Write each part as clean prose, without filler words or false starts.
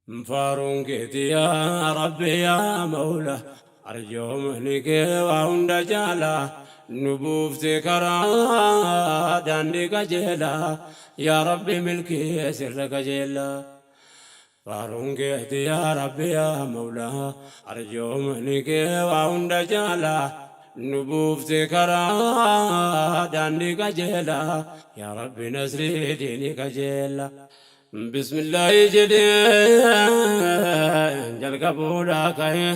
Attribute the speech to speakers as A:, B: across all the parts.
A: Faaruun keeti yaa Rabbi yaa Mawla, arjoomni kee waa hunda caala. Nu buufte karaa daandii qajeelaa, yaa Rabbi milkii sirra kajeella. Faaruun keeti yaa Rabbi yaa Mawla, arjoomni kee waa hunda caala. Nu buufte karaa daandii qajeelaa, yaa Rabbi nasrii diinii kajeella. Bismillaahi jedhee jalqabuudhaa ka'e,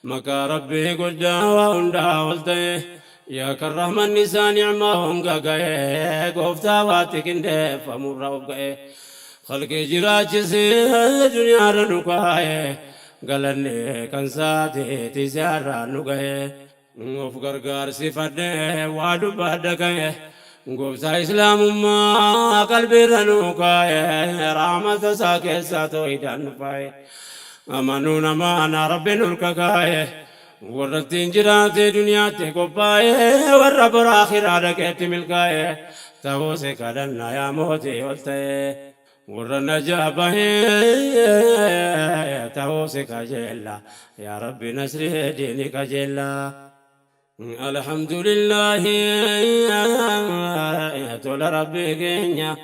A: maqaa Rabbii guddaa waa hundaa ol ta'e. Yaa kan rahmanni isaa ni'maa honga ga'e, gooftaa waatti qindeeffamurra of ga'e, khalqii jiraachisee duniyaarra nu kaa'e, galanni kan saati tiisiyaarraa nu ga'e. Of gargaarsifadhe waa dubbadha ka'e, gooftaa islaamummaa qalbiirra nu kaa'e, rahmata isaa keessaa toohidaan nu faaye, amanuun amaanaa Rabbiin olka kaa'e, warra ittiin jiraate duniyaatti qophaa'e, warra bora akhiraa dhaqeetti milkaa'e ta'uu si kadhanna yaa mootii ol ta'e, warra najaa bahee ta'uu si kajeella, yaa Rabbi nasrii diini kajeella. Alhamdulillahi, tola Rabbii keenya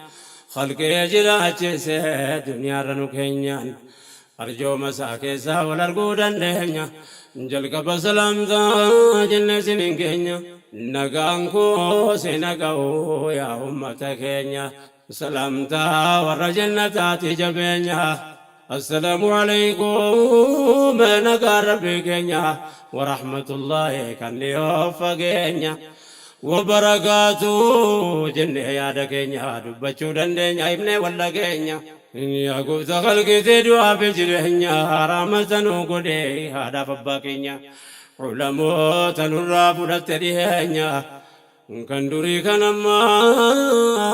A: khalqee jiraachise duniyaarra nu keenyaan, arjooma isaa keessaa wal arguu dandeenya. Jalqaba salaamtaa jenne isiniin keenya, nagaan koo si naga'u yaa ummata keenya, salaamtaa warra jannataati jabeenya. Assalaamu alaykum, nagaa Rabbii keenya warahmatullaahi kan dhiyoo fageenya wabarakaatu jennee yaada keenya dubbachuu dandeenya himnee walla keenya. Yaa gooftaa khalqiitee du'aa fi jireenya, rahmata nuu godhee haadhaaf abbaa keenya, ulamoota nurraa fudhatte dhiheenya, kan durii kan ammaa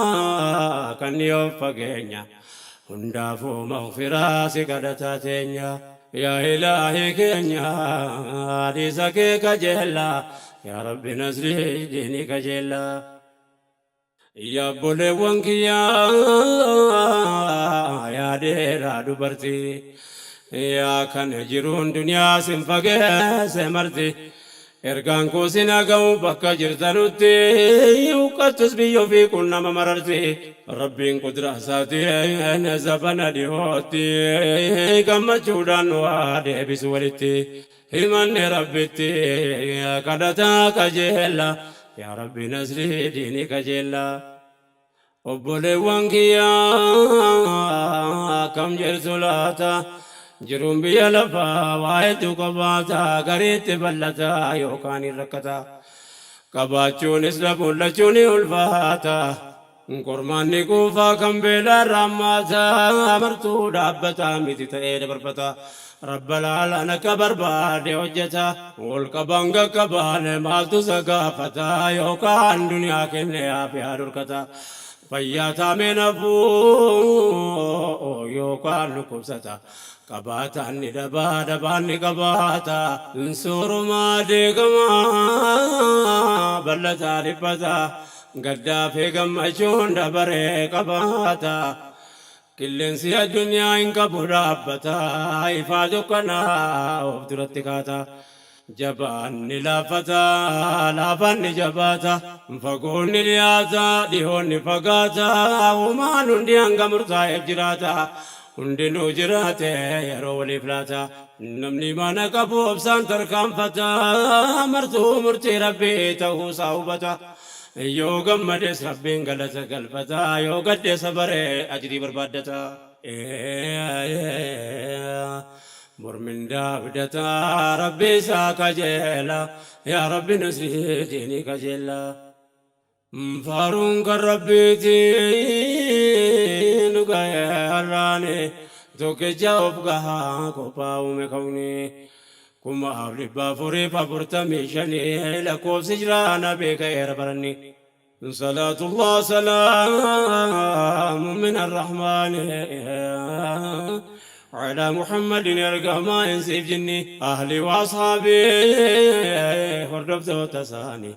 A: kan dhiyoo fageenya, hundaafuu maghfiraa si kadhataa teenya. Yaa Ilaahii keenya, hadiisa kee kajeella, yaa Rabbi nasrii diinii kajeella. Yaa obboleewwan kiyyaa, yaa dheeraa dubartii, yaa kan jiruun duniyaa sin fageesse marti, ergaan koo sin haga'u bakka jirtanutti, huqqattus biyya ofii kun nama mararti. Rabbiin qudraa isaatiin zabana dhihootti gammachuudhaan nu haa deebisu walitti. Himanne Rabbitti kadhataa kajeella, yaa Rabbi nasrii diinii kajeella. Obboleewwan kiyyaa, akkam jirtu laata? Jiruun biyya lafaa waa hedduu qabaata, gariitti bal'ata yookaan hin rakkata, qabaachuunis dhabuun lachuu ni ulfaata. Qormaanni quufaa kan beelaa raammaata, martuu dhaabbata miti ta'ee dabarfata, Rabba laalaan akka barbaade hojjeta. Ol qabaan qaqqabaan maaltu isa gaafata? Yookaan duniyaa kenne aafiyaa dhorkata, fayyaa taamee nafuu yookaan dhukkubsata, qabaataan ni dhabaa, dhabaan ni qabaata, soorumaa deegamaa bal'ataa dhiphata, gaddaa fi gammachuun dabaree qabaata. Qilleensi addunyaa hin qabu dhaabbata, ifaa dukkanaa of duratti kaata. Jabaan ni laaffata, laafaan ni jabaata, fagoon ni dhiyaata, dhihoon ni fagaata, uumaan hundi hanga murtaa'eef jiraata, hundinuu jiraate yeroo waliif laata. Namni mana qabu obsaan tarkaanfata, martuu murtii Rabbii ta'uusaa hubata. Yoo gammades Rabbiin galata galfata, yoo gadde sabaree ajrii barbaaddata. Mormindaa abdata, Rabbi isaa kajeela, yaa Rabbi nasrii diinii kajeela. Faaruun kan Rabbiiti nu ga'e har'aani, tokkicha of gahaa qophaa'ume kauni, 4445 lakkoofsi jiraana beeka'eera baranni. صلاة الله سلام من الرحمن على محمد ergamaa insiif jinni, أهلي وأصحابي hordoftoota isaanii,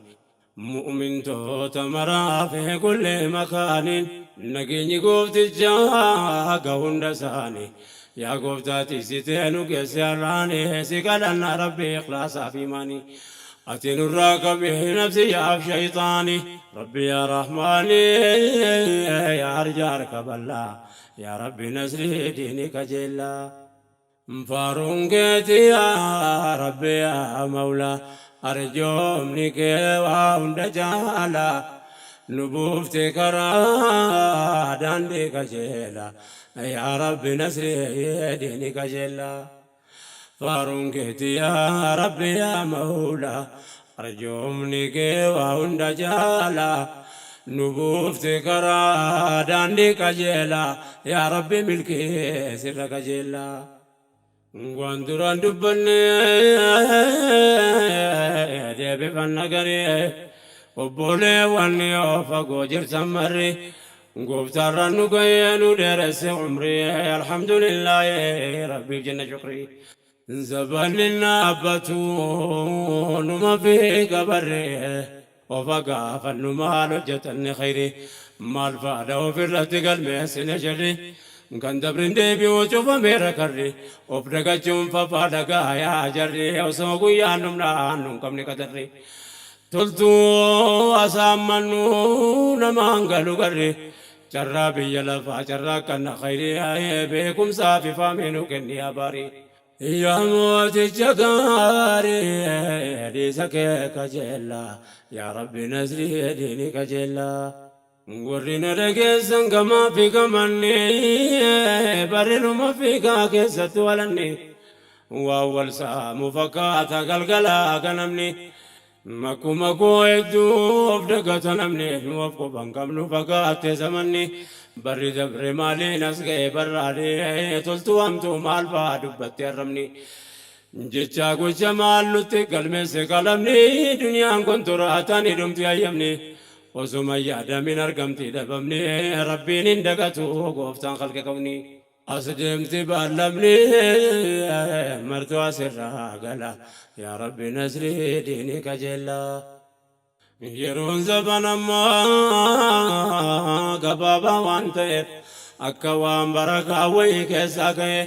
A: mu'mintoota maraa fi kulli makaanin, nageenyi gooftichaa haga hunda isaanii. Yaa gooftaa tiksitee nu geesse har'aani, si kadhanna Rabbi ikhlaasaa fi imaani. Ati nurraa qabi nafsiyyaaf shayxaani. Rabbi yaa Rahmaani, yaa arjaa harka bal'aa, yaa Rabbi nasrii diini kajeellaa. Faaruun keeti yaa Rabbi yaa Mawlaa, arjoomni kee waa hunda caala. Nu buufte karaa daandii qajeela, yaa Rabbi nasrii diini qajeellaa. Faaruun keeti yaa Rabbi yaa Mawlaa, arjoomni kee waa hunda caala. Nu buufte karaa daandii qajeela, yaa Rabbi milkii sirra qajeellaa. Waan duraan dubbanne deebifanna garii, obboleewwan yoo fagoo jirtan marri, gooftaarraan nu gahee nu dheeresse umrii, alhamdulillaahi Rabbiif jenna shukrii. Zabanni dhaabbatu numa fi gabarree, ofa gaafannu maal hojjetanne khayri, maal faadha ofirratti galmeessine sharri, kan dabrin deebi'u cufameera karri, of dagachuun fafaa dhagaa yaa jarri, osoo guyyaan dhumnaan nun qabne qadarri, toltuu asaammannu namaan galu garri, carraa biyya lafaa carraa kanna khayri, beekumsaa fi faamii nu kenni yaa baarii. Yaa mooticha gaarii, hadiisa kee kajeellaa, yaa Rabbi nasrii diini kajeellaa. Warri na dhageessan gamaa fi gamanni, barri numa fiigaa keessattuu alanni, waan wal saamu fakkaata galgalaa ganamni, makkuma koo hedduu of dagata namni, nu of quban qabnu fagaatte zamanni, barri dabre maaliin as ga'e barraadee, toltuu hamtuu maal fa'aa dubbatti arrabni, jecha gocha maal nutti galmeesse qalamni, duniyaan kun turaatani dhumti hayyamni, osuma yaadamin argamti dhabamni, Rabbiin hin dagatu gooftaan khalqe qabni. As deemti baallamni martuu asirraa gala, yaa Rabbi nasrii diini kajeellaa. Yeroon zaman ammaa gabaabaa waan ta'eef, akka waan barakaa wayii keessaa ka'e,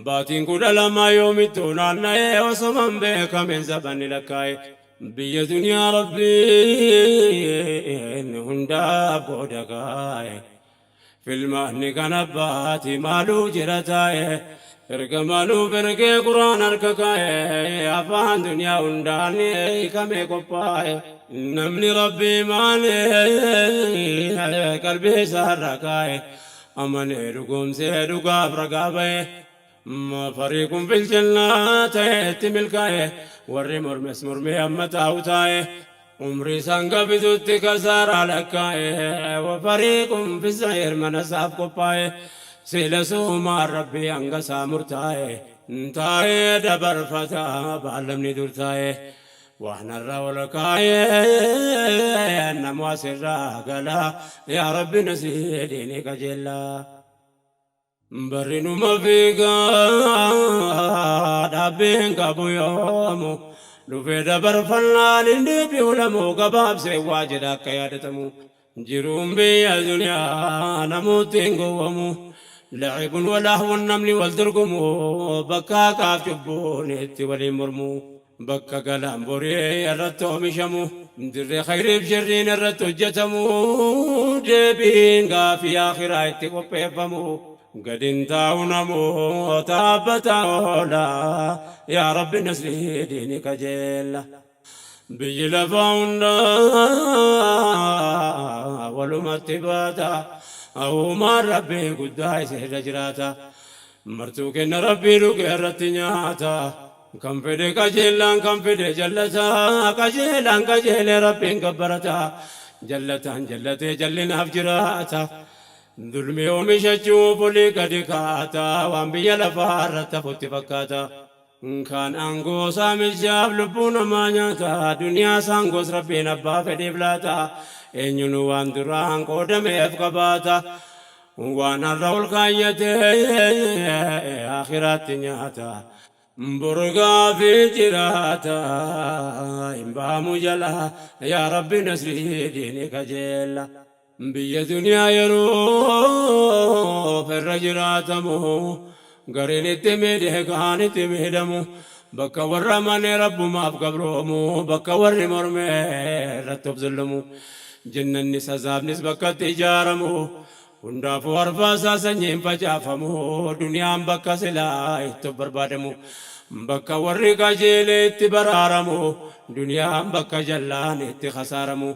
A: baatiin 12 yoomittuu naanna'ee, osuma hin beekamin zabanni lakkaa'e, biyya duniyaa Rabbiin hundaaf qooda kaa'e. Filmaanni kan abbaati maaluu jira taa'e, erga maaluu ergee Quraan harka kaa'e, afaan duniyaa hundaan hiikamee qophaa'e. Namni Rabbii maalee qalbii isaarra kaa'e, amanee dhugoomsee dhugaaf ragaa ba'e, fariiqun fil jannaa ta'etti milkaa'e, warri mormes mormee amma taa'u taa'e, umrii isaan gabitutti kasaaraa lakkaa'e, fariiqun fis sa'iir mana isaaf qophaa'e, sila suumaan Rabbii hanga isaa murtaa'e taa'ee dabarfata baallamni dur taa'e, waan har'a ol kaa'e namu asirraa gala, yaa Rabbi nasrii diinii qajeellaa. Barri numa fiigaa dhaabbiin qabu yoomu, dhufee dabarfannaan hin deebi'u lamuu, gabaabsee waa jedha akka yaadatamu. Jiruun biyya duniyaa namooti hin gowwamu. Lacibun walahwun namni wal dorgomu, bakka haqaaf cubbuun itti waliin mormu. Bakka galaan borii irratti oomishamu, dirree khayriif sharriin irratti hojjetamu, deebiin gaafii akhiraa itti qopheeffamu. Gadin taa'u namoota dhaabbata oola, yaa Rabbi nasrii diini kajeella. Biyyi lafaa hundaa walumatti baata, uumaan Rabbii guddaa isa irra jiraata. Martuu kenna Rabbii dhuge irratti nyaata. Kan fedhe qajeelaan kan fedhe jallata, qajeelaan qajeelee Rabbiin gabbarata, jallataan jallatee jallinaaf jiraata. Dulmi oomishachuuf olii gadi kaata, waan biyya lafaa irratti hafutti fakkaata. Kan aangoo saamichaaf lubbuu namaa nyaata, duniyaa saangoos Rabbiin abbaa fedheef laata, eenyuun waan duraan qoodameef qabaata. Waan har'a ol kaayyatee akhiraatti nyaata. Borgaa fi jiraata hin baamu jala, yaa Rabbi nasrii diini kajeella. Biyya duniyaa yeroo irra jiraatamu, Gariin itti miidhee kaan itti miidhamu. Bakka warra amanee Rabbumaaf gabroomu. Bakka warri mormee irratti of zullumu. Jannannis azaabnis bakka itti ijaaramu. Hundaafuu arfaasaa sanyiin facaafamu. Duniyaan bakka silaa itti of barbaadamu. Bakka warri qajeele itti baraaramu. Duniyaan bakka jallaan itti khasaaramu.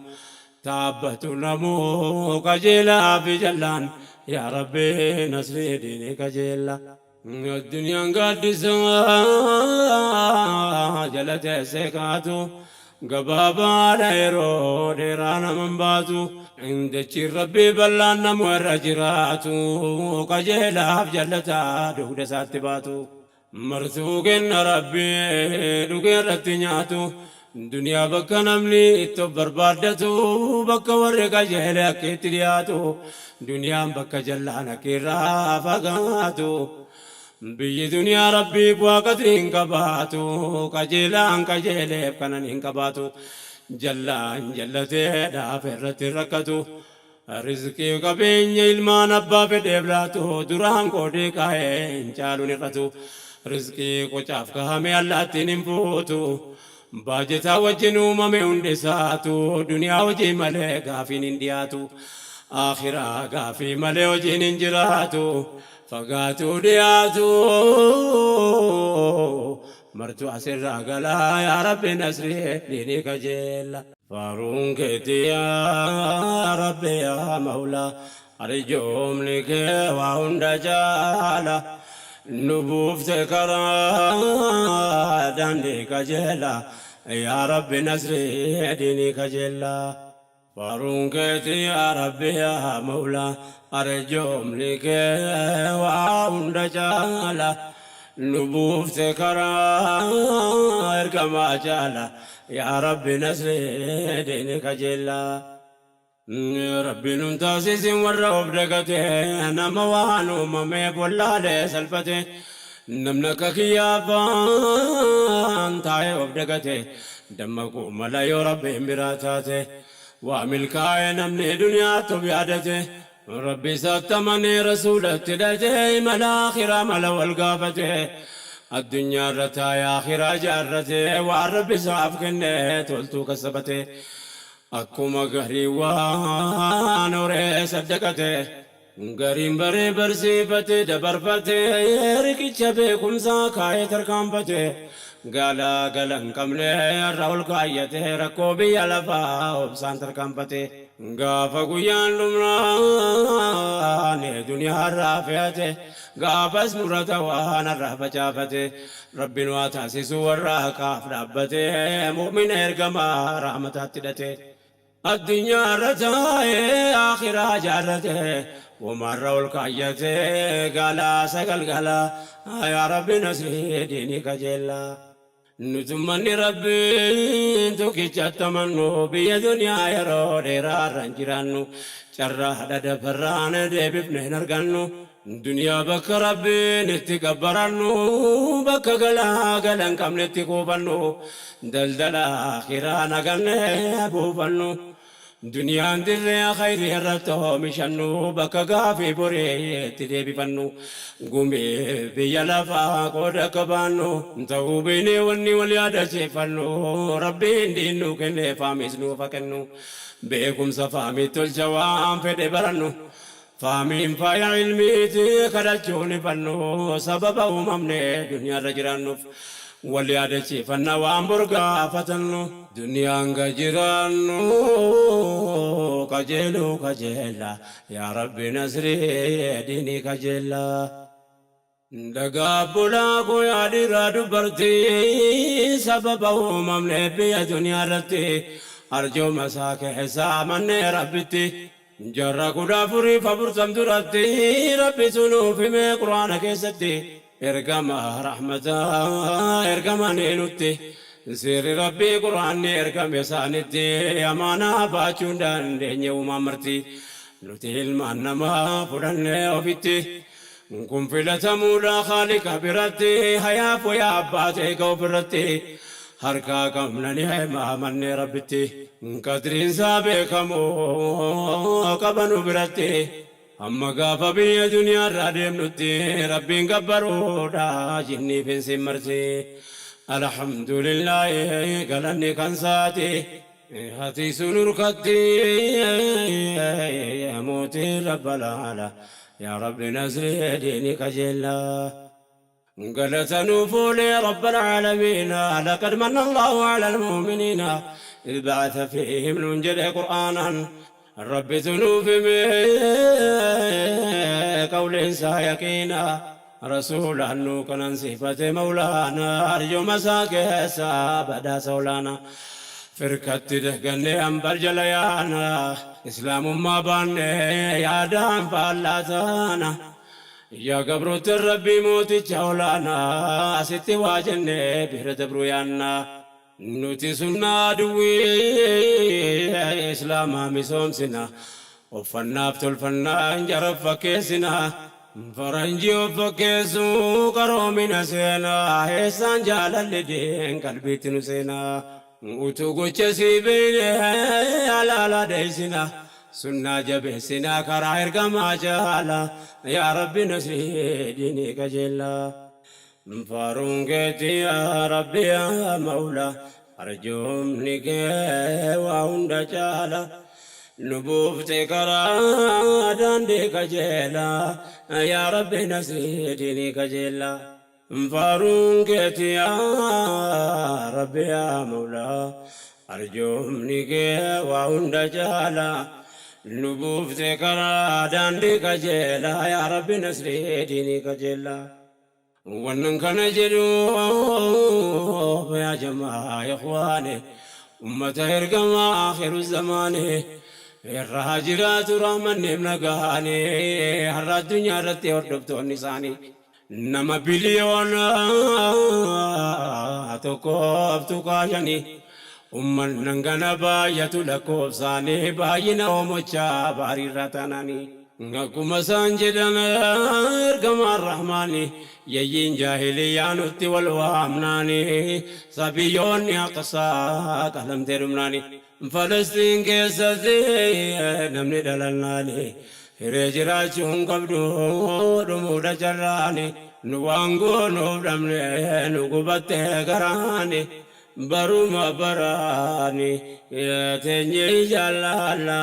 A: Taabbatu namuu qajeelaa fi jallaan. Yaa Rabbi nasrii diinii qajeella. Addunyaan gaaddisa jala teessee kaatu. Gabaabaadha yeroo dheeraa naman baatu. Dachiin Rabbii bal'aan namu irra jiraatu. Qajeelaaf jallataa dugda isaatti baatu. Martuu kenna Rabbii dhugee irratti nyaatu. Duniyaa bakka namni itti of barbaaddatu. Bakka warri qajeele akka itti dhiyaatu. Duniyaan bakka jallaan akka irraa fagaatu. Biyyi duniyaa Rabbii bu'aa qadrii hin qabaatu. Qajeelaan qajeeleef kanan hin qabaatu. Jallaan jallatee dhaaf irratti rakkatu. Rizqii qabeenya ilmaan abbaa fedheef laatu. Duraan qoodee kaa'ee hin caaluun hir'atu. Rizqii qocaaf kaa'ame allaattiin hin fuutu. Baajetaa wajjin uumame hundi isaatu. Duniyaa hojii malee gaafiin hin dhiyaatu. Akhiraa gaafii malee hojiin hin jiraatu. Fagaatu dhiyaatu. Martu asirraa galaa yaa Rabbi nasrii diinii qajeella. Faaruun keetii yaa Rabbi yaa Mawlaa. Arjoomni kee waa hunda caala. Nu buufte karaa daandii qajeela. Yaa Rabbi nasrii diinii qajeella. Faaruun keetii yaa Rabbi yaa Mawlaa. Arjoomni kee waa hunda caala. Nu buufte karaa ergamaa caala. Yaa Rabbi nasrii diinii qajeella. Rabbi nun taasisin warra of dagate. Nama waan uumameef wallaalee salphate. Namni akka kiyyaafaan taa'ee of dagate. Dammaquu mala yoo Rabbiin biraa taate. Waa milkaa'ee namni duniyaatti of yaadate. Rabbi isaatti amanee rasuulatti hidhate. Imala akhiraa mala wal gaafate. Addunyaa irra taa'ee akhiraa ijaarrate. Waan Rabbi isaaf kenne toltuu kasabate. Akkuma garii waan horee saddaqate. Gariin baree barsiifate dabarfate. Riqicha beekumsaa kaa'ee tarkaanfate. Gala gala hin qabne irra ol kaayyate. Rakkoo biyya lafaa obsaan tarkaanfate. Gaafa guyyaan dhumnaan duniyaa irraa fe'ate. Gaafas murata waan irraa facaafate. Rabbiin waa taasisu warra haqaaf dhaabbate. Mu'mina ergamaa rahmataatti hidhate. Addunyaa irra taa'ee akhiraa jaarrate. Womarra ol kaayyate galaa sagal galaa. Yaa Rabbi nasrii diinii qajeella. Nutummanni Rabbiin tokkichatti amannu. Biyya duniyaa yeroo dheeraa irra hin jiraannu. Carraa dhadafarraan deebifne hin argannu. Duniyaa bakka Rabbiin itti gabbarannu. Bakka galaa gala hin qabne itti kuufannu. Daldala akhiraa nagannee buufannu. Duniyaan dirree khayrii irratti oomishannu. Bakka gaafii borii itti deebifannu. Gumii biyya lafaa qooda qabaannu. Ta'uu beeknee wanni wal yaadachiifannu. Rabbiin diin nuu kennee faamis nuuf haa kennu. Beekumsa faamii tolcha waan fedhe barannu. Faamiin faaya ilmiiti kadhachuun ifannu. Sababa uumamne duniyaarra jiraannuuf. Wal yaadachiifanna waan bor gaafatannu. Duniyaan ga jiraannu qajeeluu qajeella. Yaa Rabbi nasrii diinii qajeella. Dhagaa bulaa koo yaa dhiiraa dubartii. Sababa uumamne biyya duniyaa irratti. Arjooma isaa keessaa mannee Rabbitti. Jarra 1440 duratti Rabbi sunuuf himee Quraana keessatti. Ergama rahmataa ergamanii nutti. Seerri Rabbii Quraanni ergame isaanitti. Amaanaa baachuu hin dandeenye uumaan marti. Nuti ilmaan namaa fudhannee ofitti. Kun filatamuudha Khaaliqa biratti. Hayaaf wayaa abbaa ta'e ka ofirratti. Harkaa qabna ni himaa mannee Rabbitti. Qadriinsaa beekamu qabanu biratti. Hamma gaafa biyya duniyaarraa deemnutti Rabbiin gabbaruudha jinniif insiin marti. Alhamdulillaahi galanni kan saati. Ati sun urkatti mootii rabbalaala. Yaa Rabbi nasrii diini qajeellaa. Galata nuuf oolee Rabbal aalamiina laqad manna Allaahu alal mu'miniina idh ba'atha fiihim nuun jedhe Qur'aanaan Rabbitu nuuf hime qawliin isaa yaqiina Rasuulaan nuu qanansiifate Mawlaana arjooma isaa keessa badhaasa olaana Firkatti dagannee hanbal jala yaana Islaamummaa baannee yaadaan faallaa taana Yaa gabroottan Rabbii mooticha olaanaa asitti waa jennee bira dabruu yaanna. Nuti sunnaa aduwwii Islaamaa misoomsina. Uffannaaf tolfannaan jara of fakkeessina. Faranjii of fakkeessuu qaroomina seena. Eessaan jaalalli diin qalbiitti nu seena. Utuu gocha sii beeyne halaala dheeysina Sunnaa jabeessina karaa ergamaa jaala Yaa Rabbi nasrii diinii qajeella Faaruun keeti yaa Rabbi yaa Mawla Arjoomni kee waa hunda caala Nu buufte karaa daandii qajeela Yaa Rabbi nasrii diinii qajeella. Faaruun keeti yaa Rabbi yaa Mawlaa Arjoomni kee waa hunda caala Nu buufte karaa daandii qajeelaa Yaa Rabbi nasrii diinii qajeellaa Wannan kana jedhuuf yaa jamaa ikhwaani Ummata ergamaa akhiru zamaani Irra haa jiraatu rahmanniif nagaani Har'a addunyaa irratti hordoftoonni isaanii Nama biliyoona 1.5 ummannan gana baay'atu lakkoofsaanii baay'ina hoomochaa baariirraa taanaanii. Akkuma isaan jedhan ergamaan rahmaani yayyiin jaahiliyyaa nutti wal waamnaani sabiyyoonni aqsaa qalamtee dhumnaani. Falastiin keessatti namni dhalannaani hiree jiraachuu hin qabdu dhumuudha carraani nu waan goonuuf dhabne nu gubatte garaani baruma baraani teenyee jaallaalla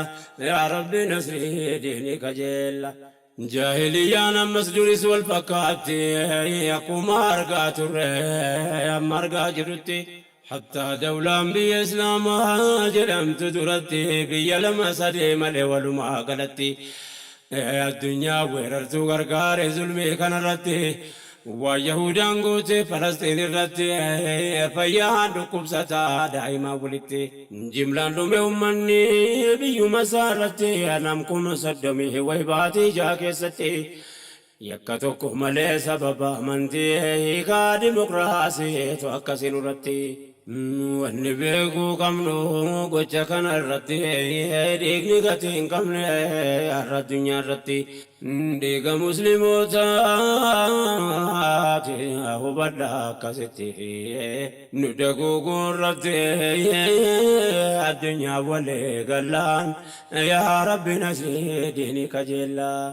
A: yaa rabbi nasrii diini kajeella. Jaahiliyyaan ammas duris wal fakkaatti akkuma argaa turre amma argaa jirrutti. Hattaa dawlaan biyya Islaamaa jedhamtu duratti biyya lama sadii malee walumaa galatti addunyaa weerartuu gargaare zulmii kanarratti waan Yahuudaan goote Falasxiin irratti fayyaan dhukkubsataa daa'imaan walitti jimlaan dhume ummanni biyyuma isaa irratti nam 30,000 wayi baatii 6 keessatti Yakka tokko malee sababa amantii hiikaa dimokiraasiitu akkasii nurratti. Wanni beekuu qabnu gocha kana irratti dhiigni gatii hin qabne har'a addunyaa irratti dhiiga muslimootaati hubadha akkasitti nu daguuguu irratti addunyaa walii gallaan yaa rabbi nasrii diinii kajeellaa.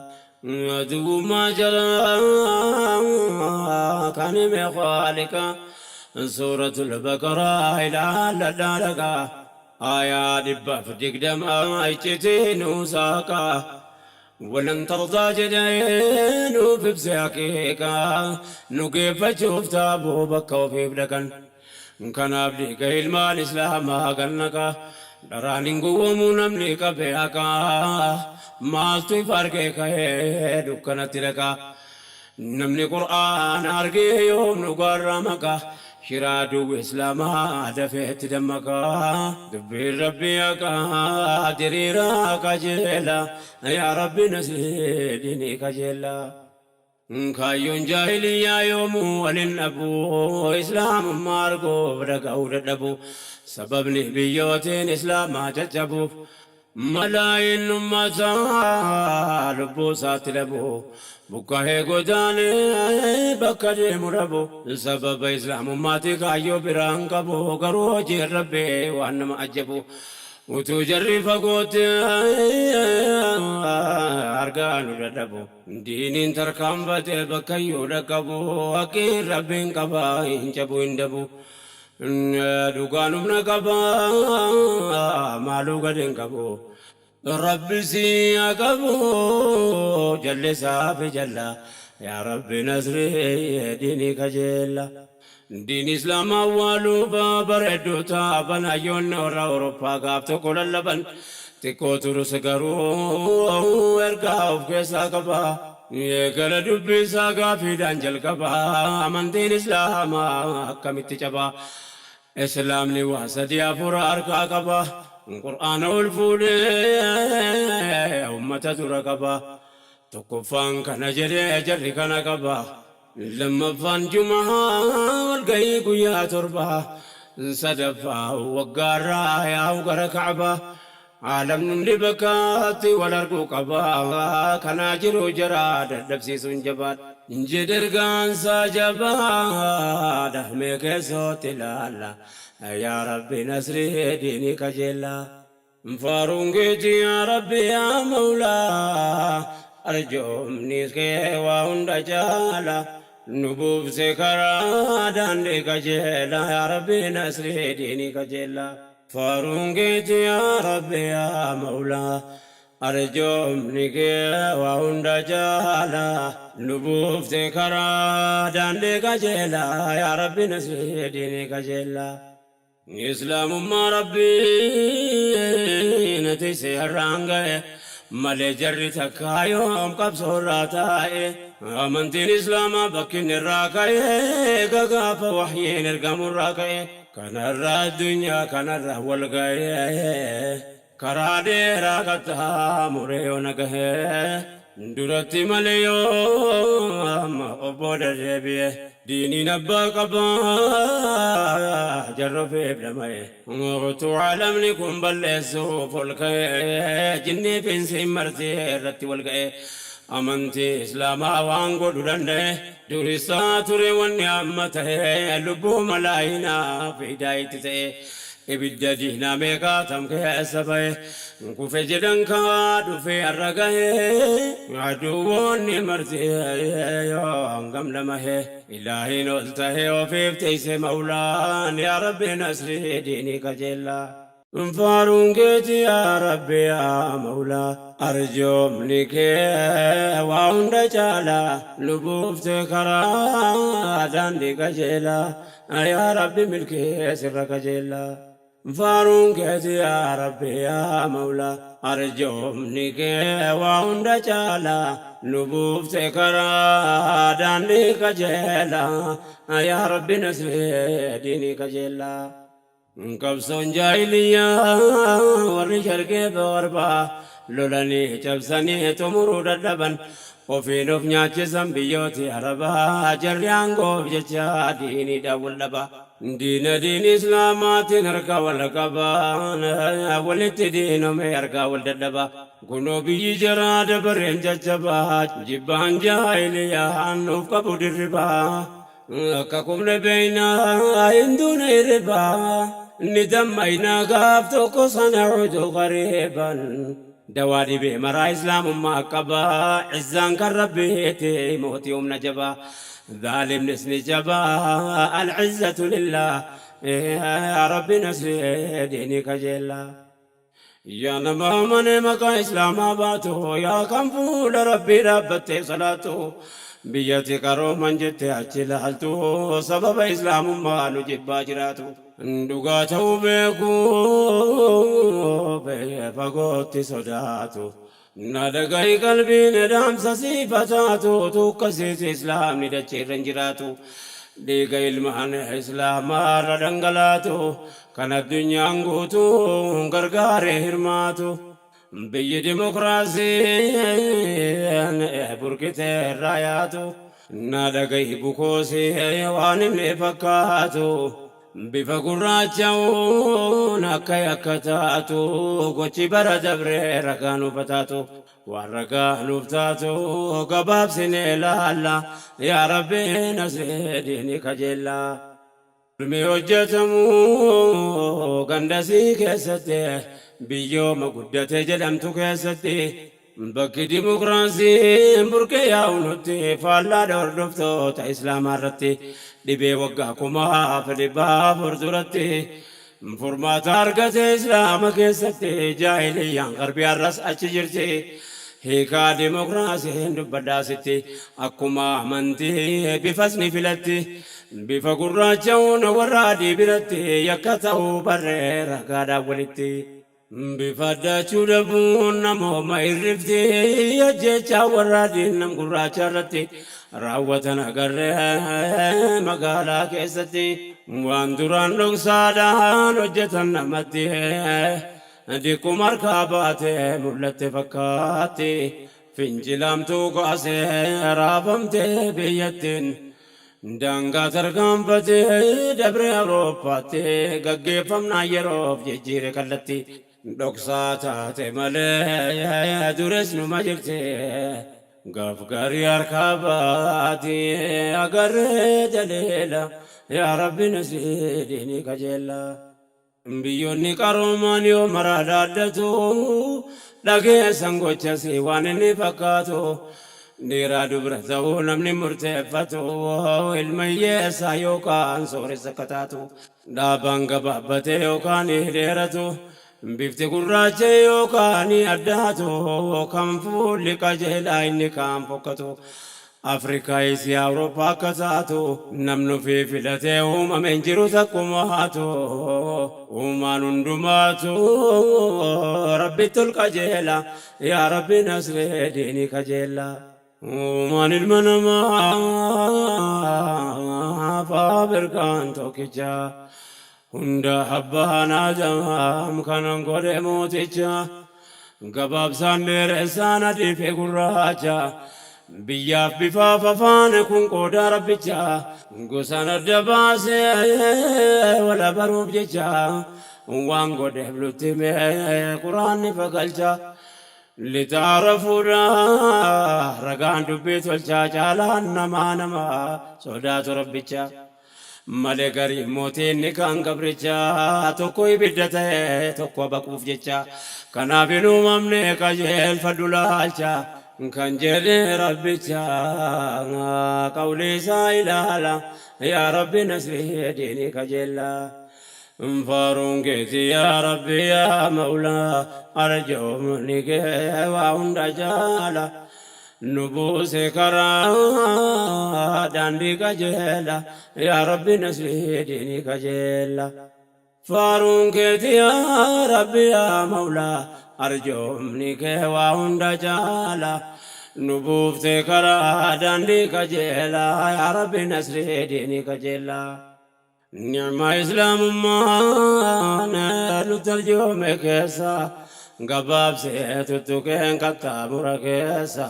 A: Aduwwummaa jaraa kan hime khaaliqa suuratul baqaraa ilaalladhaa dhaqaa aayaa 120 iccitii nuu saaqaa walan tardaa jedhee nuuf ibse haqiiqaa nu geeffachuuf taaboo bakka ofiif dhaqan Kanaaf dhiiga ilmaan islaamaa kan naqa Dharaan hin gowwoomuu namni qabe haqa Maaltu ifa argee ka'ee dukkanatti dhaqa Namni qur'aana argee yoom dhugaarraa maqa Shira aduwwi islaamaa dafee itti dammaqa Dubbiin Rabbii haqa diriiraa qajeela Yaa Rabbi nasrii diinii qajeella. Kaayyoon jaahiliyyaa yoomuu wal hin dhabu, Islaamummaa arguuf dhaga'uu dadhabu. Sababni biyyootiin Islaamaa caccabuuf, malaayiin ummataa lubbuu isaatti dhabu. Buqqa'ee godaanee bakka deemu dhabu. Sababa Islaamummaati kaayyoo biraa hin qabu, garuu hojiin Rabbii waan nama ajjabu. Utuu jarri fagootti argaa nu dadhabu. Diiniin tarkaanfatee bakkayyuu dhaqqabu. Haqqiin Rabbiin qaba hin cabu hin dabu. Dhugaan humna qaba maaluu gad hin qabu. Rabbi si haa qabu jallisaa fi jalla. Yaa Rabbi nasrii diinii kajeella. Diin Islaamaa awwaaluuf bareedduu taaban hayyoonni warra Awurooppaa gaaf tokko lallaban. Xiqqoo turus garuu ergaa of keessaa qaba. Eegala dubbii isaa gaafiidhaan jalqaba. Amantiin Islaamaa akkamitti caba? Islaamni waa sadii afur harkaa qaba. Qur'aana ol fuudhee ummata dura qaba. Tokkoffaan kana jedhee jarri kana qaba. Lammaffaan Jumahaa walgahii guyyaa torba. Sadaffaa waggaarraa yaa'u gara Ka'baa. Aalamni hundi bakkaatti wal arguu qaba. Kanaa jiru jara dadhabsiisuun jabaadha. Jedhe ergaansaa jabaadha. Mee keessootti ilaalla. Yaa Rabbi nasrii diinii kajeella. Faaruun keeti yaa Rabbi yaa Mawlaa. Arjoomni kee waa hunda caala. Nu buufte karaa daandii qajeela. Yaa Rabbi nasrii diinii kajeella. Faaruun keeti yaa Rabbi yaa Mawlaa. Arjoomni kee waa hunda caala. Nu buufte karaa daandii qajeela. Yaa Rabbi nasrii diinii kajeella. Islaamummaa Rabbiin tise har'aan ga'e malee jarri takkaa yoom qabsoo irraa taa'e. Amantiin Islaamaa bakki inni irraa ka'e gagaafa wahyiin ergamu irraa ka'e. Kanarra addunyaa kanarra wal ga'e karaa dheeraa qaxxaamuree yoo na gahe duratti malee yoo amma of booda deebi'e. Diiniin abbaa qabaa jarra ofiif dhama'e. Utuu aalamni kun balleessuuf ol ka'e jinnii fi insiin marti irratti wal ga'e. Amantii Islaamaa waan godhu danda'e. Durisaa ture wanni amma ta'e lubbuu malaayinaa fidaa itti ta'e. Ibidda diinaa meeqaatam keessa ba'e. Kufe jedhan kaa dhufee har'a gahe. Aduwwoonni marti yoo hangam dhamahe. Ilaahiin ol tahe ofiif teeyse Mawlaan. Yaa Rabbi nasrii diinii kajeellaa. Faaruun keeti yaa Rabbi yaa Mawlaa. Arjoomni kee waa hunda caala. Nu buufte karaa daandii qajeelaa. Yaa Rabbi milkee sirra kajeellaa. Faaruun keeti yaa Rabbi yaa Mawlaa. Arjoomni kee waa hunda caala. Nu buufte karaa daandii qajeelaa. Yaa Rabbi nasrii diinii kajeellaa. Qabsoon jaahiliyyaa warri sharqee garbaa lolanii cabsanii xumuruu dadhaban. Ofiin of nyaachisan biyyooti Arabaa jarri aangoof jecha diiniidhaan wal dhaba. Diina diin Islaamaatiin harka wal qaban walitti diinome harka wal dadhaba. Kunoo biyyi jaraa dabareen jajjabaa jibbaan jaahiliyyaan nuuf qabu dirribaa. Akka kumne beeynaa hin duune hirribaa. Ni dammaynaa gaaf tokko sana utuu qariiban. Dawaa dhibee maraa Islaamummaa qabaa. Izzaan kan Rabbiiti mootii humna jabaa. Zaalimnis ni jabaa. Al-izzatu lillah. Yaa Rabbi nasrii diinii kajeellaa. Yaa nama amanee maqaa Islaamaa baatu, yaa kan fuula Rabbii dhaabbattee salaatu, biyyatti qarooman jettee achi ilaaltu, sababa Islaamummaa nu jibbaa jiraatu. Dhugaa ta'uu beekuu fagootti sodaatu. Na dhagahi qalbiin dhaamsa siifa taatu, tuukkasiisi Islaamni dacheerra hin jiraatu. Dhiiga ilmaan Islaamaarra dhangalaatu, kan addunyaan guutuun gargaaree hirmaatu. Biyyi dimokiraasiin burqitee irraa yaatu. Na dhagahi bukoosii waan inni fakkaatu. Bifa gurraacha'uun akka yakka taatu gochi bara dabree ragaa nuuf taatu. Waan ragaa nuuf taatu gabaabsinee laalla. Yaa Rabbi nasrii diinii kajeellaa. Ilmi hojjetamu gandasii keessatti Biyyooma guddate jedhamtu keessatti bakki dimokiraasiin burqee yaa'u nutti faallaadha hordoftoota Islaamaa irratti. Dhibee waggaa 1400 duratti furmaata argate Islaama keessatti. Jaahiliyyaan Gharbii har'as achi jirti. Hiikaa dimokiraasiin dubbadhaa sitti. Akkuma amantii bifas ni filatti. Bifa gurraacha'uun warra adii biratti yakka ta'uu barree ragaadhaan walitti. Bifa addaachuu dhabuun namooma irrifti. Ajjeechaa warra adiin nam gurraacha irratti raawwatan agarree magaalaa keessatti. Waan duraan dhoksaadhaan hojjetan namatti diqquma harkaa baatee mul'atte fakkaatti. Fincilaamtuu kaasee raafamtee biyyattiin. Daangaa tarkaanfatee dabree Awurooppaatti gaggeeffamnaan yeroof jijjiire kallatti. Dhoksaa taate malee duris numa jirti. Gaaf gaarii harkaa baati agarree daliila. Yaa Rabbi nasrii diinii kajeella. Biyyoonni qaroomaan yoo maraa dhaaddatu, dhageessan gochasi waan inni fakkaatu. Dhiiraa dubra ta'uu namni murteeffatu, ilma hiyyeessaa yookaan sooressa akka taatu. Dhaabaan gabaabbate yookaan dheeratu, bifti gurraacha yookaan addaatu, kan fuulli qajeelaa inni kaan fokkatu. Afrikaa, Isiyaa, Awurooppaa akka taatu, namni ofii filatee uumame hin jiru takkumaatu. Uumaan hundumaatu Rabbitti ol qajeela. Yaa Rabbi nasree diinii kajeella. Uumaan ilma namaa faabirkaan tokkicha. Hunda abbaan Aadaam kanan godhe mooticha. Gabaabsaan dheeressaan adii fi gurraacha. Biyyaaf bifaaf afaan kun qoodaa Rabbicha. Gosaan adda baasee wal abaruuf jecha. Waan godheef nutti himee Quraanni fagalcha. Litaarafuudha ragaan dubbii tolchaa caalaan namaa nama sodaatu Rabbicha. Malee garii mootii inni kaan gabricha, tokko ibidda ta'e tokko baquuf jecha. Kanaaf hin uumamne qajeelfadhu laalcha kan jedhe Rabbicha. Qawlii isaa ilaala. Yaa Rabbi nasrii diinii kajeella. Faaruun keeti yaa Rabbi yaa Mawlaa, arjoomni kee waa hunda caala. Nu buuse karaa daandii qajeela. Yaa Rabbi nasrii diinii kajeella. Faaruun keeti yaa Rabbi yaa Mawlaa, arjoomni kee waa hunda caala. Nu buufte karaa daandii qajeela. Yaa Rabbi nasrii diinii kajeella. Ni'maa Islaamummaa nutti arjoome keessa gabaabsee tuttuqeen qaxxaamura keessa.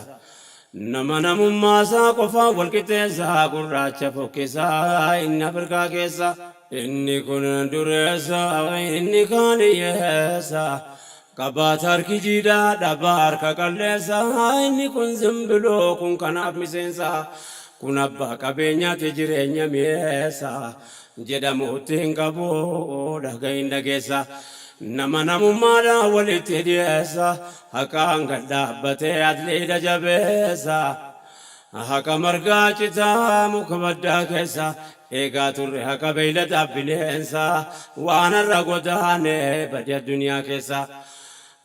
A: Nama namummaa isaa qofaan wal qixxeessa, gurraacha fokkisaa inni Afrikaa keessa. Inni kun dureessa, inni kaan hiyyeessa. Qabaata harki jiidhaa, dhabaa harka qalleessa. Inni kun zimbiloo, kun kanaaf miseensa. Kun abbaa qabeenyaati jireenya mi'eessa. Jedhamuutti hin qabu dhagahin dhageessa. Nama namummaadhaan walitti dhiyeessa. Haqaan gad dhaabbatee atliidha jabeessa. Haqa margaa citaa muka baddaa keessa eegaa turre, haqa beeyladaaf bineensa waan har'a godaane bade addunyaa keessa.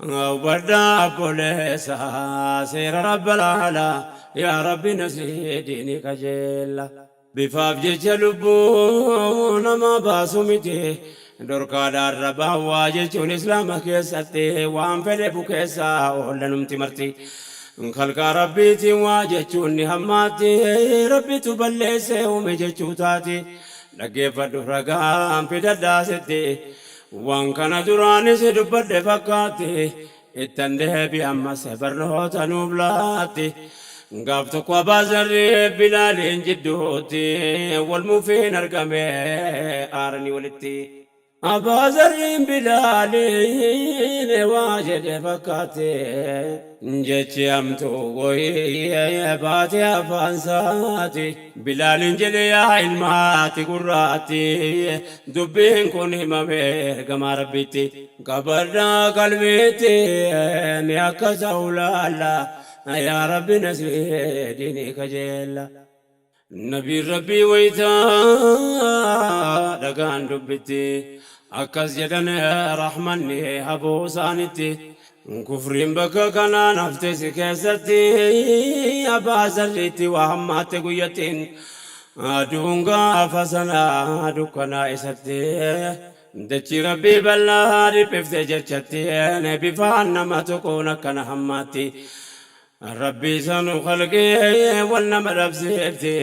A: Hubadhaa obboleessa seera Rabba laala. Yaa Rabbi nasrii diinii kajeella. Bifaaf jecha lubbuu namaa baasu miti. Dhorkaadhaan rabaan waa jechuun Islaama keessatti waan fedhe bukeessa oollanumti marti. Kalqaa Rabbiitiin waa jechuun ni hammaatti. Rabbitu balleessee uume jechuu taati. Dhaggeeffadhu, ragaan fidadhaa sitti. Waan kana duraanis dubbadhe fakkaatti. Ittan deebi ammas barnoota nuuf laatti. Gaaf tokko Abbaa Zarrii Bilaaliin jidduutti wal mufiin argame aaranii walitti. Abbaa Zarriin Bilaaliin waa jedhe fakkaate, jechi hamtuu wayii baate afaan isaati. Bilaaliin jedhe, yaa ilmaati gurraatti, dubbiin kun himame ergamaa Rabbiitti. Qabadhaa qalbiitti, mi akka ta'u laalla, yaa Rabbi nasrii diinii kajeella. Nabiin Rabbii wayta dhagaan dubbitti akkas jedhan, rahmanni haboo isaanitti. Kufriin bakka kanaan hafte si keessatti, Abbaa Zarriitti waa hammaatte guyyattiin. Aduun gaafa sana dukkanaa isatti, dachii Rabbii bal'aa dhiphifte jechatti. Bifaan nama tuquun akkana hammaatti, Rabbii isanu khalqee wal nama dhabsiifti.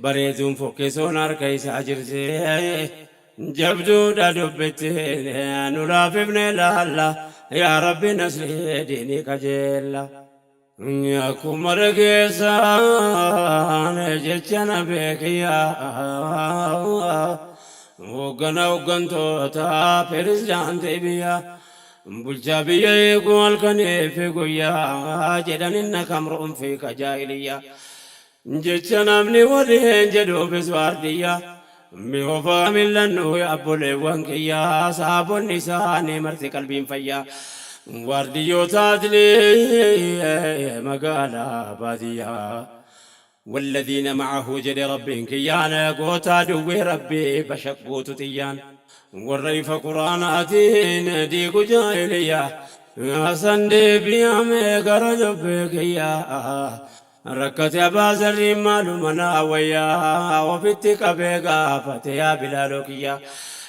A: Bareeduun fokkisuun harka isaa jirti, jabduudha dubbitti, nu laafifne laalla, yaa Rabbi nasrii diinii kajeella. Akkuma dhageessaan jecha na beekiyya, hoggana hoggantoota, pirezidaantii biyya, bulchaa biyya eeguu halkanii fi guyyaa, jedhan inna kamruun fi kajaahiliyya, jecha namni waliin jedhuufis waardiyya. Mi'oofaa millannu abboleewwan kiyyaa, saabonni isaanii marti qalbiin fayyaa, waardiyyoota adlii magaalaa baadiyyaa. Walladiina ma'ahu jedhe Rabbiin kiyyaan, gootaa duwwee Rabbii bashaqguutu xiyyaan, warra ifa Quraanaatiin diigu jaahiliyyaa. Hasan deebi'ame gara dubbii kiyyaa, rakkate Abbaa Zarriin, maaluma naa wayyaa? Ofitti qabee gaafate, yaa Bilaaloo kiyyaa,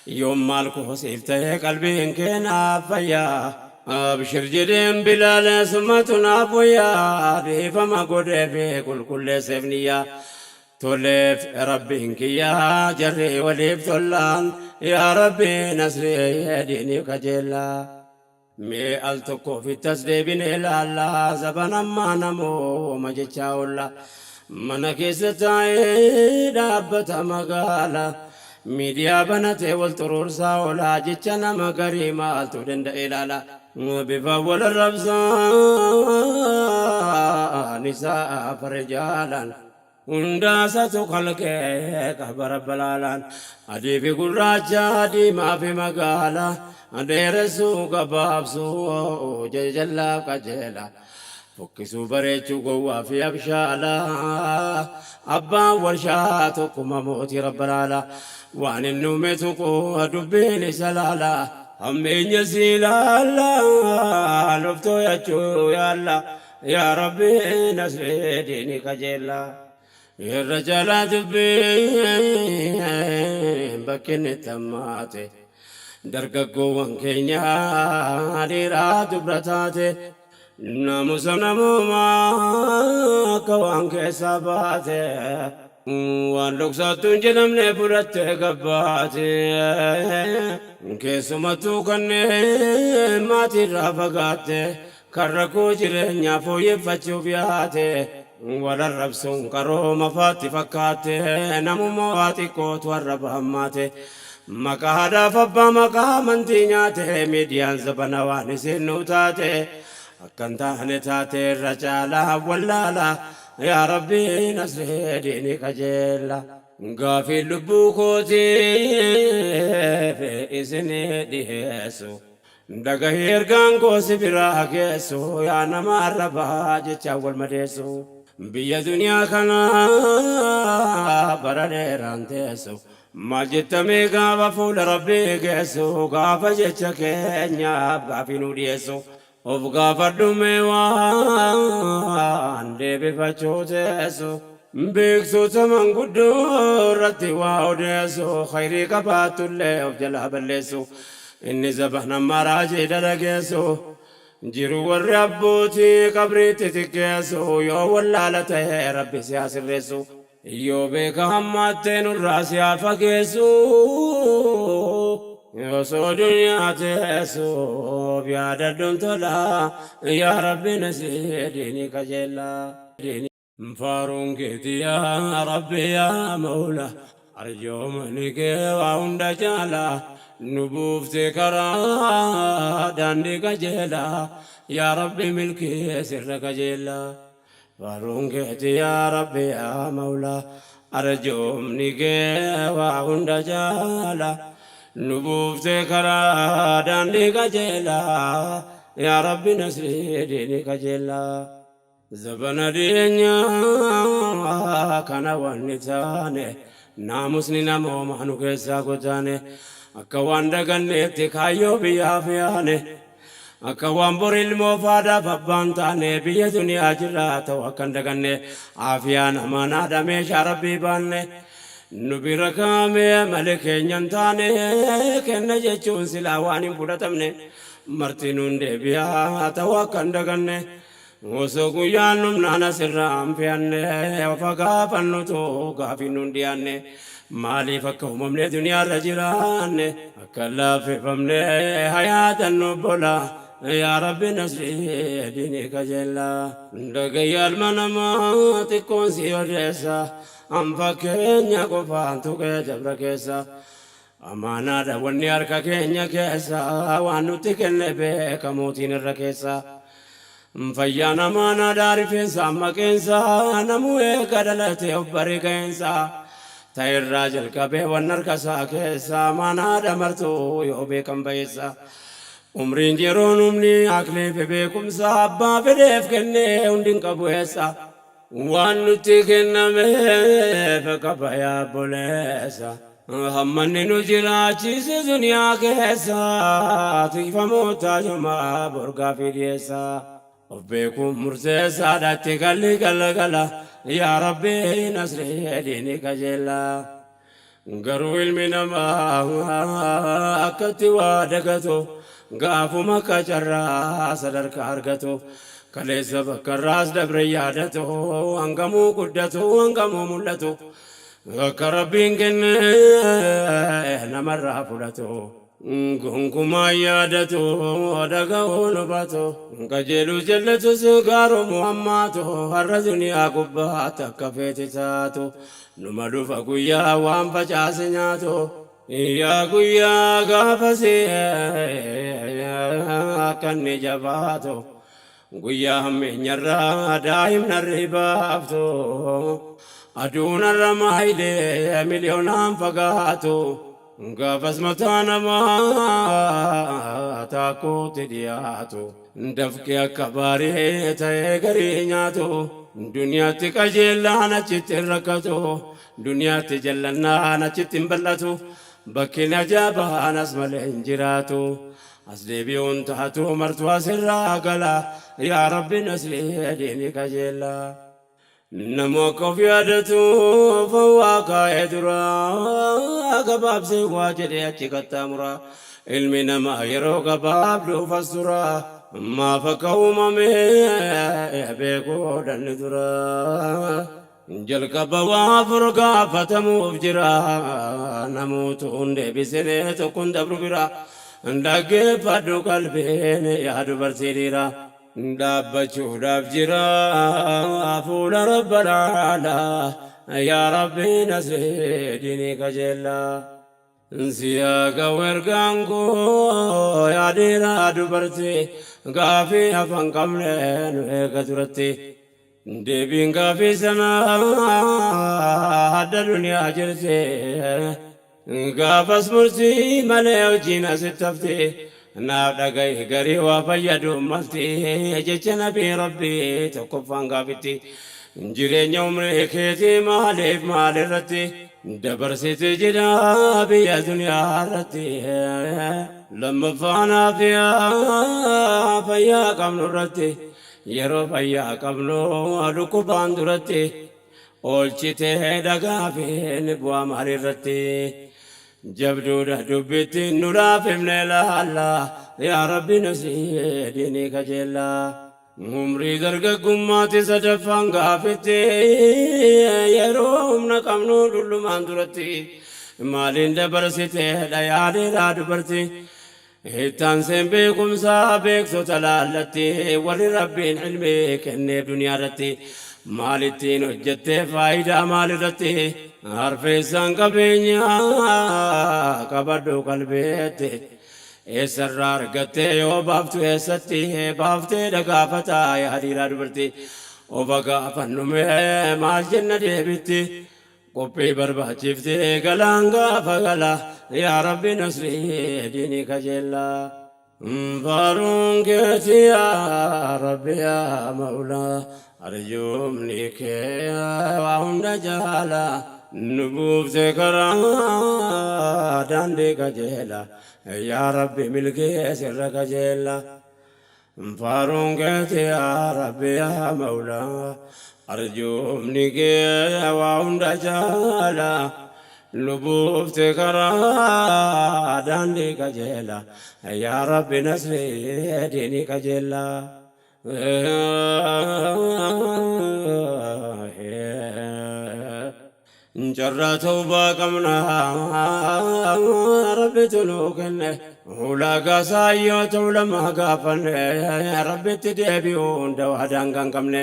A: yoom maal koosiif ta'e qalbiin kee naaf fayyaa? Abshir jedheen Bilaal, sumatu naaf wayyaa, dhiifama godhee fi qulqulleesseef niyyaa. Toleef Rabbiin kiyyaa, jarri waliif tollaan, yaa Rabbi nasrii diinii kajeellaa. Mee al tokko ofittas deebinee ilaallaa, zaban ammaa namooma jechaa oolla. Mana keessa taa'ee dhaabbata magaala, miidiyaa banatee wal xuruursaa oolaa, jecha nama garii maaltu danda'e ilaala? Bifa wal arrabsaa nisaa farjaalaan, hundaasatu kalqee qaba rabbalaalaan. Adii fi gurraacha, diimaa fi magaala, dheeressuu gabaabsuu, jajallaa qajeela, fokkisuu bareechuu, gowwaa fi abshaala, abbaan warshaa tokkuma mootii rabbalaala. Waan inni uume tuqu dubbiin isa laala, hammeenya si ilaalla, luftoo yachuu yaalla, yaa Rabbi nasrii diinii kajeella. Irra caalaa dubbiin bakki inni itti hammaate, dargaggoowwan keenya dhiiraa dubra taate, naamusa namoomaa akka waan keessaa baate, waan dhoksaattuu hin jedhamne fudhattee gabbaate. Keessumattuu kanneen maatiirraa fagaatte, kan rakkoo jireenyaa fooyyeffachuuf yaate, wal arrabsuun qarooma faatti fakkaatte, namummaa waa xiqqootu arraba hammaate, maqaa haadhaaf abbaa, maqaa amantii nyaate. Miidiyaan zabana waan isin nu taate, akkan taane taate, irra caalaa wallaala, yaa Rabbi nasree diinii kajeella. Gaafii lubbuu kootiif isinii dhiheessu, dhagahii ergaan koo si biraa geessu, yaa nama arrabaa jechaan wal madeessu, biyya duniyaa kana bara dheeraan teessu, maal jettamee gaafa fuula Rabbii geessu, gaafa jecha keenyaaf gaafii nuu dhiyeessu? Of gaafadhu mee waan deebifachuu teessu. Beektota manguddoo irratti waa odeessu, khayrii qabaattullee of jalaa balleessu, inni zabana maraajii dalageessu jiru, warri abbootii qabriitti xiqqeessu. Yoo wallaala ta'e Rabbi si haa sirreessu, yoo beeka hammaattee nurraa si haa fageessu. Osoo duniyaa teessu yaadadhuun tola, yaa Rabbi nasrii diinii kajeellaa. Faaruun keeti yaa Rabbi yaa Mawla, arjoomani kee waa hunda caala. Nu buufte karaa daandii qajeelaa, yaa Rabbi milkii sirra kajeelaa. Faaruun keeti yaa Rabbi yaa Mawlaa, arjoomni kee waa hunda caala. Nu buufte karaa daandii qajeelaa, yaa Rabbi nasrii diinii qajeelaa. Zabana dhiyeenyaa kana wanni taane, naamusni namoomaa nu keessaa godaane. Akka waan daganneetti kaayyoo biyyaaf yaane, akka waan bor ilmoo faadaaf abbaan taane, biyya duniyaa jirraa ta'u akka hin daganne, aafiyaan amaanaadha meeshaa Rabbii baanne. Nu bira kaa'ame malee keenya hin taane, kenna jechuun silaa waan hin fudhatamne, marti nuun deebi'aa ta'u akka hin daganne. Osoo guyyaan dhumnaan asirraa hin fe'anne, ofa gaafannutu gaafii nuun dhiyaanne, maaliif akka uumamne duniyaarra jiraanne, akka laaffifamne hayaatan nu bola, yaa Rabbi nasrii diinii kajeellaa. Dhagayya ilma namaa xiqqoon si odeessa, an fakkeenya qofaan tuqee dabra keessa. Amaanaadha wanni harka keenya keessa, waan nutti kenne beeka mootiin irra keessa. Fayyaan amaanaadha rifeensa amma qeensa, namuu eega dhalate of baree ga'eensa. Ta'irraa jalqabee waan harka isaa keessa, amaanaadha martuu yoo beekan ba'eessa. Umriin yeroon humni aqlii fi beekumsa abbaa fedheef kennee hundi hin qabu eessa. Waan nutti kennameef qaba yaa obboleessa. Hammanni nu jiraachise duniyaa keessa, tikfamoota yomaa borgaa fi dhiyeessa. Of beekuun murteessaadha itti galli galgala, yaa Rabbi nasrii diinii qajeelaa. Garuu ilmi namaa akkatti waa dagatu, gaafuma akka carraa sadarkaa argatu, kaleessa bakka irraas dabre yaadatu, hangamuu guddatu hangamuu mul'atu, akka Rabbiin kenne namarraa fudhatu. Gonkumaa yaadatu dhaga'uun hubatu, qajeeluu jallatus gaaromuu hammaatu, har'a duniyaa gubbaatti akka feete taatu, numa dhufa guyyaa waan facaase nyaatu. Yaa guyyaa gaafasii akka inni jabaatu, guyyaa hammeenyarraa daa'imna ribaaftu, aduun har'a maayilee miliyoonaan fagaatu, gaafas mataa namaa taakkuutti dhiyaatu, dafqi akka baarii ta'ee garii nyaatu, duniyaatti qajeellaan achitti hin rakkatu, duniyaatti jallannaan achitti hin bal'atu, bakki najaabaan as malee hin jiraatu. As deebi'uun taatu martuu asirraa gala, yaa Rabbi nasrii diinii qajeelaa. Namu akka of yaadatu fawwaa kaa'ee dura, gabaabsee waa jedhee achi qaxxaamura. Ilmi namaa yeroo gabaabduuf as tura, maaf akka uumame beekuu dhanni dura. Jalqaba waa afur gaafatamuuf jira, namoota hundee deebisee tokkoon dabru bira. Dhaggeeffadhu qalbiin yaa dubartii dhiira. Dhaabbachuudhaaf jira fuula Rabbalaalaa, yaa Rabbi nasrii diinii qajeelaa. Siyaa ga'u ergaan koo yaa dhiiraa dubartii, gaafii hafan qabne nu eega duratti. Deebiin gaafii sanaa adda duniyaa jirti. Gaafas murtii malee hojiin asitti hafti. Naaf dhagahi garii waa fayyadu malti, jecha nabii Rabbii tokkoffaan gaafitti. Jireenya umrii keetii maaliif maal irratti dabarsite jedha biyya duniyaa irratti. Lammaffaan aafiyaa fayyaa qabnu irratti, yeroo fayyaa qabnu dhukkubaan duratti oolchitee dhagaafiin bu'aa maal irratti. Jabduudha dubbitti nu laafifne laalla, yaa Rabbi nasrii diinii kajeellaa. Umrii dargaggummaatti sadaffaan gaafitti, yeroo humna qabnu dullumaan duratti maaliin dabarsiteedha yaa dhiiraa dubartii. Ittaanseen beekumsaa beektota laallatti, warri Rabbiin ilmii kenneef duniyaa irratti. Maal ittiin hojjettee faayidaa maal irratti harfeessaan qabeenya qabadhu qalbeetti eessarraa argattee yoo baaftu eessatti baaftee dhagaafataa yaa dhiiraa dubartii ofa gaafannumee maal jenna deebitti qophii barbaachiftee galaan gaafa gala yaa rabbi nasrii diinii kajeellaa. Faaruun keeti yaa Rabbi yaa Mawlaa arjoomni kee waa hunda jaala nu buufte karaa daandii qajeela yaa Rabbi milkee sirra qajeela. Faaruun keeti yaa Rabbi yaa Mawlaa arjoomni kee waa hunda jaala nu buufte karaa daandii qajeela yaa Rabbi nasrii diinii qajeela. Carraa tawbaa qabna Rabbitu nuu kenne ulaagaa saayyoota ulamaa gaafanne Rabbitti deebi'uun dawaa daangaa hin qabne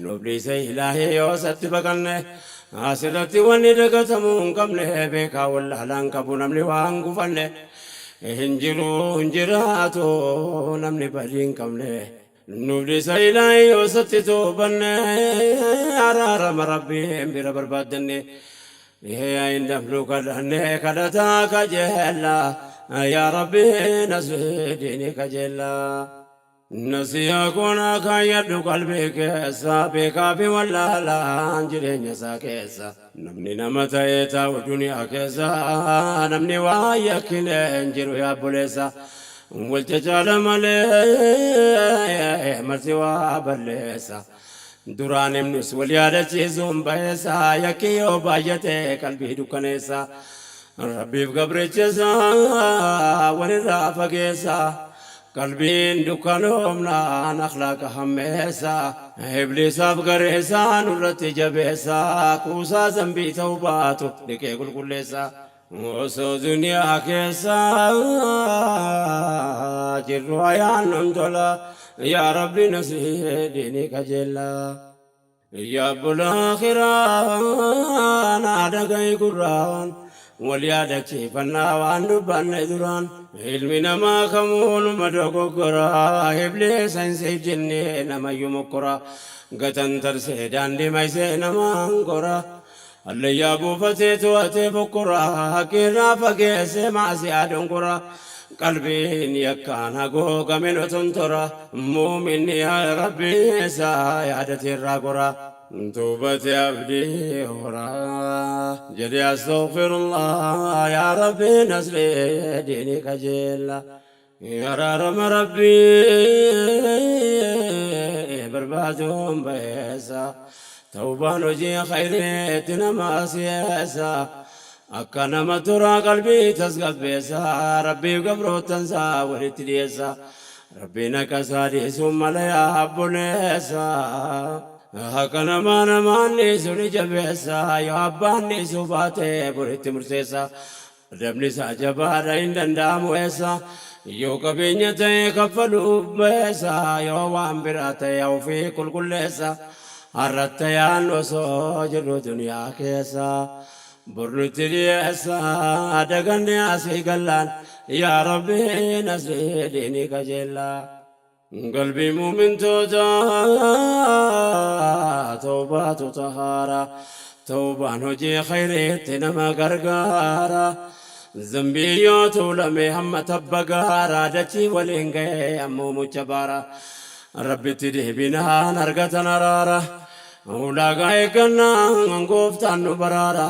A: nuuf dhiise ilaahii yoo isatti baqanne asirratti wanni dagatamuu hin qabne beekaa wallaalaan qabu namni waan gufanne hin jiru hin jiraatu namni badii hin qabne Nuuf dhiisa ilaahi yoo isatti toobanne araarama rabbiin bira barbaaddanne hin dafnu kadhanne kadhataa kajeella yaa rabbi nasrii diinii kajeella. Nasiyaa koonaa kaayyadhu qalbii keessa beekaa fi wallaalaan jireenya isaa keessa namni nama ta'ee taa'u duniyaa keessa namni waa yakkine hin jiru yaa obboleessa. Wal cacaala malee marti waa balleessa. Duraan himnus wal yaadachiisuun bayeessa yakki yoo baay'ate qalbii dukkaneessa. Rabbiif gabricha isaa walirraa fageessa. Qalbiin dukkanoomnaan akhlaaqa hammeessa. Ibliisaaf gareessa nurratti jabeessa. Kuusaa zambii ta'uu baatu dhiqee qulqulleessa. Osoo duniyaa keessa jirru ayaan nun tola yaa rabbi nasrii diinii qajeella. Yaa bulaa kiraa naa dhaga'i gurraan wal yaadachiifannaa waan dubbanne duraan ilmi namaa kamuu numa dogoggora ibliisa hin siif jennee namayyuu mokkora gatan tarsee daandii maysee namaan gora. Hallayyaa buufatee to'atee fokkora haqqiirraa fageessee maasiyaa dongora qalbiin yakkaan hagoogame no tontora muuminni yaa rabbi isaa yaadatee irraa gora tuubate abdii hora jedhe astaghfirullah yaa rabbi nasrii diinii qajeella Araarama Rabbii barbaaduun bayeessa. Tawbaan hojii khayriitti nama si'eessa. Akka nama turaa qalbii tasgabbeessa. Rabbiif gabroottansaa walitti dhiyeessa. Rabbiin haqa isaa dhiisuun mala yaa obboleessa. Haqa namaa namaan dhiisu ni jabeessa. Yoo abbaan dhiisuu baate boritti murteessa. Adabni isaa jabaadha hin danda'amu eessa Yoo qabeenya ta'e kaffaluuf bayeessa Yoo waan biraa ta'e ofii qulqulleessa Har'atta yaan osoo jirru duniyaa keessa Bor nutti dhiyeessa daganne asii gallaan Yaa Rabbi nasrii diinii qajeellaa Qalbii mu'mintootaa tawbaatu xahaara Tawbaan hojii khayriitti nama gargaara Zambii yoo tuulame hamma tabba gaara Dachii waliin ga'ee ammoo mucha baara Rabbitti deebinaan argatan araara Ulaagaa eeggannaan gooftaan nu baraara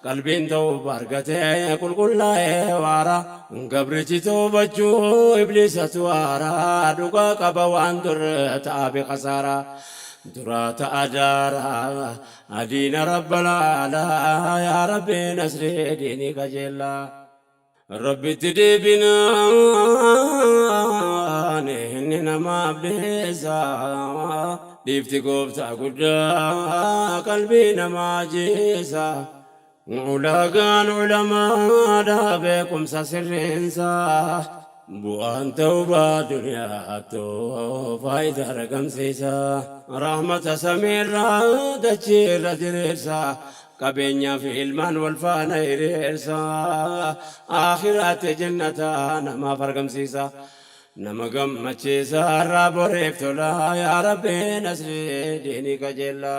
A: Qalbiin tawba argatee qulqullaa'ee waara. Gabrichi tawbachuu ibliisatu aara. Dhugaa qaba waan dur ta'a bi khasaara. Duraa ta'a daara adiina rabbal aalaa yaa rabbi nasrii diinii qajeellaa. Rabbitti deebinaan inni namaaf dhiisa. Dhiifti gooftaa guddaa qalbii namaa jiisa. Ulaagaan ulamaadha beekumsa sirriinsa. Bu'aan tawbaa duniyaattuu faayidaa argamsiisa. Rahmata samiirraa dachiirra diriirsa. Qabeenyaa fi ilmaan wal faana hiriirsa. Aakhiraatti jannata namaaf argamsiisa. Nama gammachiisa har'aa boriif tola. Yaa Rabbi nasrii diinii qajeella.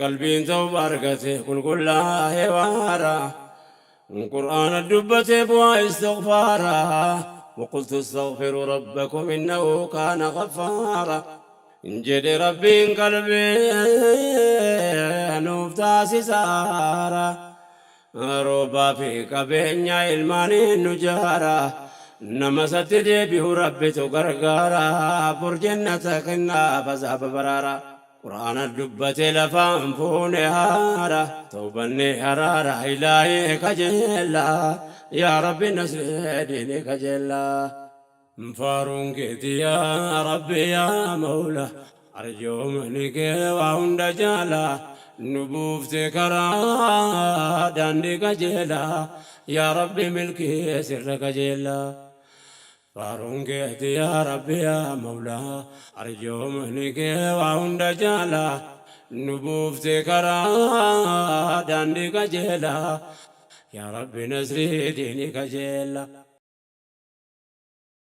A: Qalbiin tawbaa argate qulqullaa'ee waara. Qur'aana dubbatee bu'aa istighfaara. وقلت استغفروا ربكم إنه كان غفارا jedhe Rabbiin qalbii nuuf taasisaara. Roobaa fi qabeenya ilmaaniin nu jaara. Nama isatti deebi'u Rabbitu gargaara. Bor jannata kennaaf azaaba baraara. Qur'aana dubbate lafaan fuune haara. Tawbanne haraara ilaahii kajeella. Yaa Rabbi nasree diinii kajeella. Faaruun keeti yaa Rabbi yaa Mawla. Arjoomni kee waa hunda jaala. Nu buufte karaa daandii qajeela. Yaa Rabbi milkii sirra qajeela. Faaruun keeti yaa Rabbi yaa Mawla. Arjoomni kee waa hunda jaala. Nu buufte karaa daandii qajeela. Yaa Rabbi nasrii diinii qajeela.